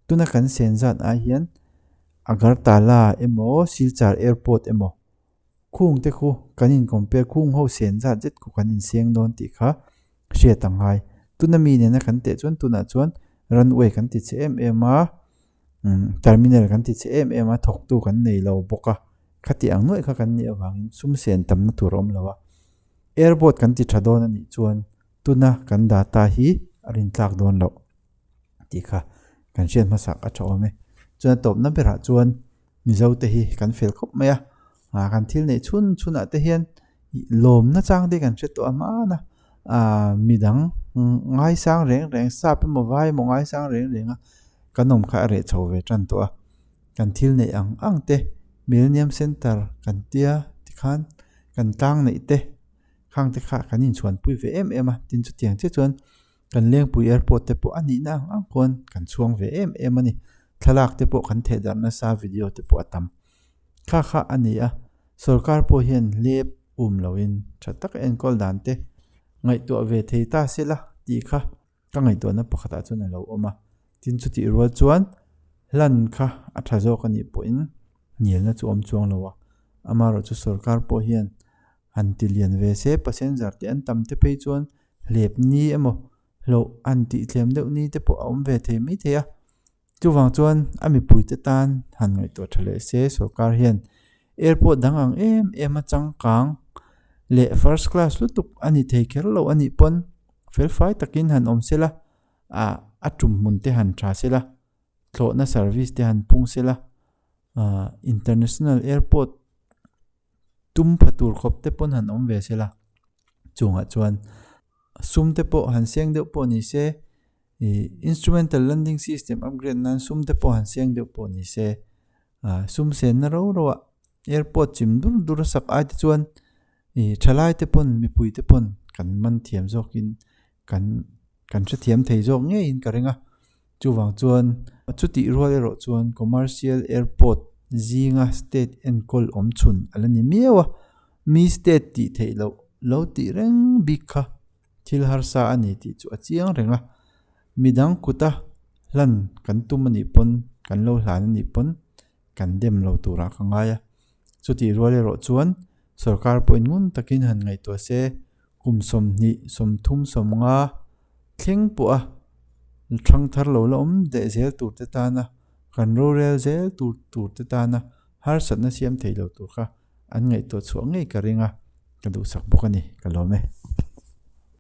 Tuna kan sen zat ai hian Agartala emaw Silchar airport emaw khung te khu kan in compare khung ho sen zat zet khu kan inseng dawn tih kha hriat a ngai. Tuna mi nena kan teh chuan tunah chuan runway kan ti chhe em em a, terminal kan ti chhe em em a, thawktu kan nei lo bawk a, khati ang nuaih kha kan nih avangin sum sen tamna tur a awm lo a. Airport kan ti tha dawn a nih chuan tuna kan data hi a rintlak dawn loh tih kha kan hriat hmasak a tha awm e. Chuan a tawpna berah chuan Mizo te hi kan fel khawp mai a, ah kan thil neih chhun chhun ah te hian lawmna chang te kan hre tawh a hman a, ah midang ngaisang reng reng sap emaw vai emaw ngaisang reng reng a kan awm kha a reh chho ve tan tawh a, kan thil neih ang ang te Millennium Centre kan tia tikhan kan tlang neih te khang te kha kan inchhuanpui ve em em a, tin chutiang chiah chuan. Kan Lengpui Airport te pawh a nihna ang ang khuan kan chhuang ve em em a ni. Thlalak te pawh kan theh darh nasa, video te pawh a tam. Kha kha a ni a, sorkar pawh hian lep um loin tha taka enkawl dan te ngaihtuah ve thei ta se la tih kha ka ngaihtuahna pakhatah chuan a lo awm a. Tin chutih rual chuan hlan kha a tha zawk a nih pawhin hnialna chu awm chuang lo a, amaherawhchu sorkar pawh hian han ti lian ve se passenger te an tam te phei chuan hlep ni emaw hlauh an tih thlem deuh ni te pawh a awm ve thei mai thei a. Chuvang chuan a mipuite tan han ngaihtuah tha leh se sorkar hian airport dang ang em em a changkang leh first class lutuk a ni thei kher lo a nih pawn felfai takin han awm sela ah a tum hmun te han tha sela thlawhna service te han pung sela ah international airport tum pha tur khawp te pawn han awm ve se la chungah chuan sum te pawh han seng deuh pawh ni se ih instrumental landing system upgrade nan sum te pawh han seng deuh pawh ni se ah sum senna ro ro ah airport chim dur dur a sak ai te chuan ih thalai te pawn mipui te pawn kan man thiam zawkin kan kan hrethiam thei zawk ngeiin ka ring a chuvang chuan chutih rual erawh chuan commercial airport. zinga state enkawl awm chhun a la ni miau a, mi state tih theih loh lo tih reng bik kha thil harsa a ni tih chu a chiang reng a. Midang kuta hlan kan tum a nih pawn, kan lo hlan a nih pawn kan dem lo turah ka ngai a. Chutih rual erawh chuan sorkar pawhin ngun takin han ngaihtuah se, kum 20, 30, 50 thleng pawha thang thar lo la awm leh zel tur te tana kan rorel zel tur tur te tana harsatna siam thei lo tur kha an ngaihtuah chhuah ngei ka ring a, ka duhsak bawk a ni, ka lawm e.